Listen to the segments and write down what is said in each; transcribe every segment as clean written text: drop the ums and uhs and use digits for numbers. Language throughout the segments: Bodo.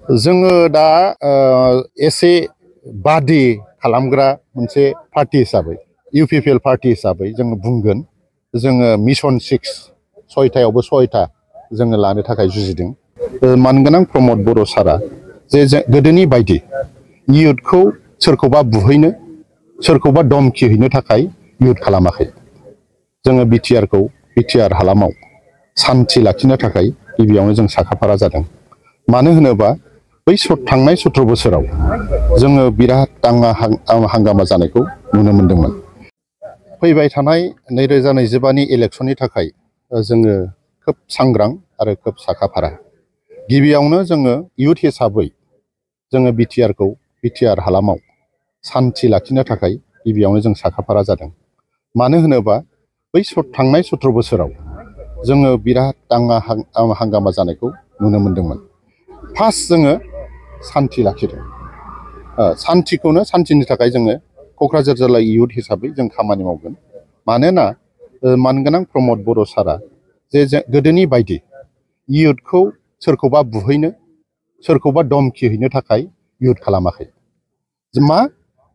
जोङो दा एसे बादि खालामग्रा मोनसे पार्टी हिसाबै इउपिपिएल पार्टी हिसाबै जोङो बुंगोन जोङो मिशन 6 6टायावबो 6टा जोङो लानो थाखाय जुजिदों। मानगोनां प्रमद बर' सारा जे गोदोनि बायदि इयुथखौ सोरखौबा बुहैनो सोरखौबा धमखि हैनो थाखाय इयुथ खालामाखै। जोङो बिटिआर हालामाव सान्थि लाखिनो थाखाय गिबियावनो जों साखाफारा जादों। मानो होनोबा बै थांनाय 17 बोसोराव जोङो बिराद दाङा हांगामा जानायखौ नुनो मोन्दोंमोन। फैबाय थानाय 2025नि इलेक्सननि थाखाय जोङो खोब सांग्रां आरो खोब साखाफारा। गिबियावनो जोङो इयुथ हिसाबै जोङो बिटिआर हालामाव सान्थि लाखिनो थाखाय गिबियावनो जों साखाफारा जादों। मानो होनोबा बै थांनाय 17 बोसोराव जोङो बिराद दाङा हांगामा जानायखौ नुनो मोन्दोंमोन। फार्स्ट जोङो सान्थि लाखिदों। सान्थिनि थाखाय जोङो क'क्राझार जिल्ला इयुथ हिसाबै जों खामानि मावगोन। मानोना मानगोनां प्रमद बर' सारा जे गोदोनि बायदि इयुथखौ सोरखौबा बुहैनो सोरखौबा धमखि हैनो थाखाय इयुथ खालामाखै।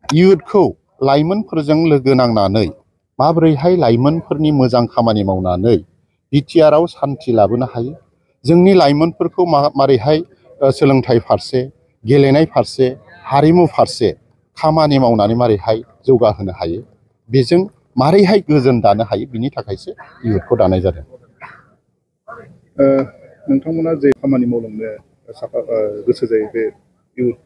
इयुथखौ लाइमोनफोरजों लोगो नांनानै माबोरैहाय लाइमोनफोरनि मोजां खामानि मावनानै बिटिआरआव सान्थि लाबोनो हायो, जोंनि लाइमोनफोरखौ मारैहाय सोलोंथाइ फारसे, गेलेनाय फारसे, हारिमु फारसे खामानि मावनानै मारैहाय जौगाहोनो हायो, बेजों मारैहाय गोजोन दानो हायो, बिनि थाखायसो इयुथखौ दानाय जादों। नोंथांमोना जे खामानि मावलांनो गोसो जायो बे इयुथ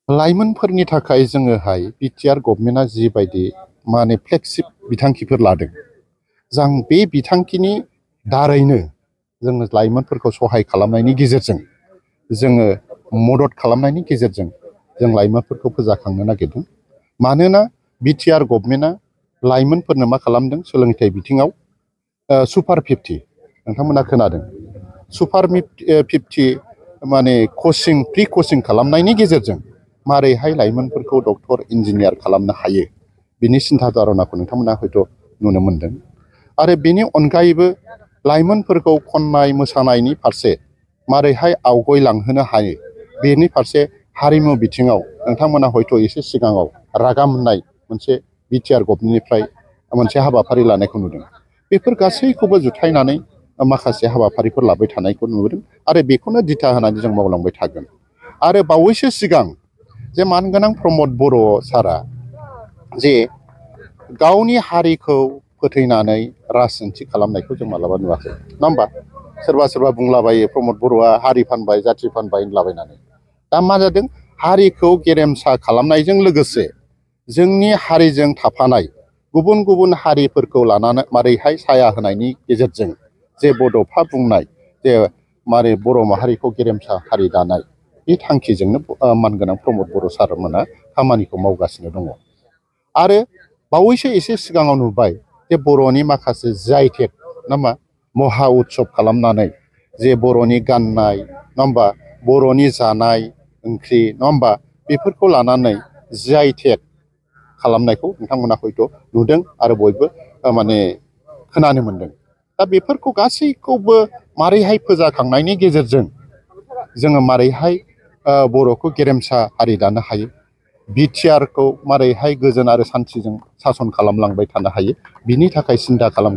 लाइमोनफोरनि थाखाय जोङोहाय बिटिआर गभर्नमेन्टआ जिबायदि फ्लेगशिप बिथांखिफोर लादों, जों बे बिथांखिनि दारैनो जोङो लाइमोनफोरखौ सहाय खालामनायनि गेजेरजों जोङो मदद खालामनायनि गेजेरजों जों लाइमोनफोरखौ फोजाखांनो नागिरदों। मानोना बिटिआर गभर्नमेन्टआ लाइमोनफोरनो मा खालामदों, सोलोंथाइ बिथिङाव सुपार 50 नोंथांमोना खोनादों, सुपार 50 प्रि कचिं खालामनायनि गेजेरजों मारैहाय लाइमोनफोरखौ डक्टर इन्जिनियार खालामनो हायो, बिनि सिन्था धारनाखौ नोंथांमोना हयथ' नुनो मोन्दों। आरो बेनि अनगायैबो लाइमोनफोरखौ खन्नाय मोसानायनि फारसे मारैहाय आवगायलांहोनो हायो, बेनि फारसे हारिमु बिथिङाव नोंथांमोना हयथ' एसे सिगाङाव रागा मोननाय मोनसे बिटिआर गभर्नमेन्टनिफ्राय मोनसे हाबाफारि लानायखौ नुदों। बेफोर गासैखौबो जुथायनानै माखासे हाबाफारिफोर लाबाय थानायखौ नुदों आरो बेखौनो दिथा होनानै जों मावलांबाय थागोन। आरो बावैसो सिगां जे मानगोनां प्रमद बर' सारा जे गावनि हारिखौ फोथैनानै राजखान्थि खालामनायखौ जों मालाबा नुवाखै, नङा होमबा? सोरबा बुंलाबायो प्रमद बर'आ हारि फानबाय, जाथि फानबाय होनलाबायनानै। दा मा जादों, हारिखौ गेरेमसा खालामनायजों लोगोसे जोंनि हारिजों थाफानाय गुबुन गुबुन हारिफोरखौ लानानै मारैहाय साया होनायनि गेजेरजों जे बड'फा बुंनाय जे मारै बर' माहारिखौ गेरेमसा हारि दानाय, बे थांखिजोंनो मानगोनां प्रमद बर' सारमोना खामानिखौ मावगासिनो दङ। आरो बावैसो एसे सिगाङाव नुबाय जे बर'नि माखासे JITEC महा उत्सब खालामनानै जे बर'नि गाननाय, नङा होमबा, बर'नि जानाय ओंख्रि, नङा होमबा, बेफोरखौ लानानै JITEC खालामनायखौ नोंथांमोना हयथ' नुदों आरो बयबो खोनानो मोन्दों। दा बेफोरखौ गासैखौबो मारैहाय फोजाखांनायनि गेजेरजों जोङो मारैहाय बर'खौ गेरेमसा हारि दानो हायो, बिटिआरखौ मारैहाय गोजोन आरो सान्थिजों सासन खालामलांबाय थानो हायो, बिनि थाखाय सिन्था खालाम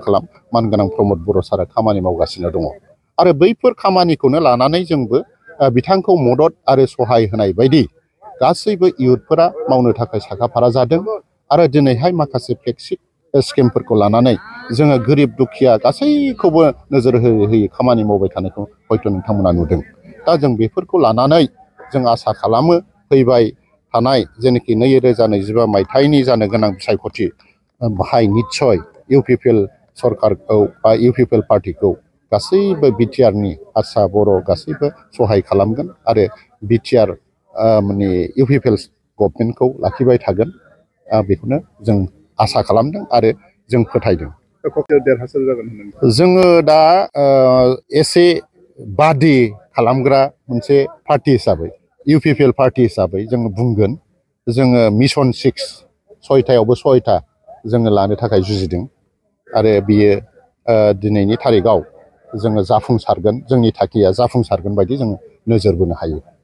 मानगोनां प्रमद बर' सारा खामानि मावगासिनो दङ। आरो बैफोर खामानिखौनो लानानै जोंबो बिथांखौ मदद आरो सहाय होनाय बायदि गासैबो इयुथफोरा मावनो थाखाय साखाफारा जादों। आरो दिनैहाय माखासे फ्लेगशिप स्किमफोरखौ लानानै जोङो गोरिब दुखिया गासैखौबो नोजोर होयै खामानि मावबाय थानायखौ हयथ' नोंथांमोना नुदों। दा जों बेफोरखौ लानानै जों आसा खालामो फैबाय थानाय जेनाखि 2025 मायथाइनि जानो गोनां बिसायख'थि, बाहाय निस्सय इउपिपिएल सरकारखौ बा इउपिपिएल पार्टिखौ गासैबो बिटिआरनि हारसा बर' गासैबो सहाय खालामगोन आरो बिटिआर इउपिपिएल गभर्नमेन्टखौ लाखिबाय थागोन, बेखौनो जों आसा खालामदों आरो जों फोथायदों। जोङो दा एसे बादि खालामग्रा मोनसे पार्टी हिसाबै इउपिपिएल पार्टी हिसाबै जोङो बुंगोन जोङो मिशन 6 6टायावबो 6टा जोङो लानो थाखाय जुजिदों। आरो बियो दिनैनि थारिखआव जोङो जाफुंसारगोन, जोंनि थांखिया जाफुंसारगोन बायदि जोङो नोजोर बोनो हायो।